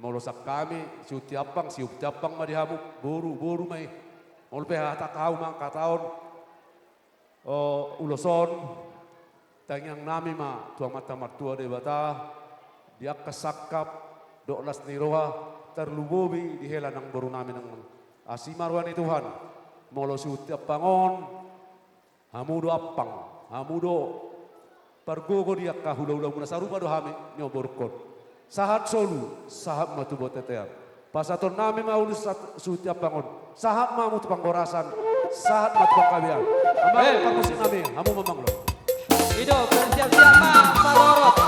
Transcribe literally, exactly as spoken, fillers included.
Molo sian hami, sihunti ampang, sihunti ampang ma di hamu, boru, boru ma i. Molo pe hata hau mangkatahon, o, ulos on, tangiang nami ma tu Amanta Martua Debata, di angka sangkap, dohot las ni roha, tarlumobi di hela nang boru nami nang on. Asi ma roha ni Tuhan, molo sihunti ampang on, hamu do ampang, hamu do pargogo di angka hulahulamuna, sarupa do hami nion borungkon. Sahat solu, sahat ma tu bontean. Pasahaton nami ma ulos sat-, sihunti ampang on. Sahat ma hamu tu panggorasan, sahat ma tu panggabean. Amang, eh, parmusik nami, hamu ma amang, olo. I do, bersiap-siap ma, parorot.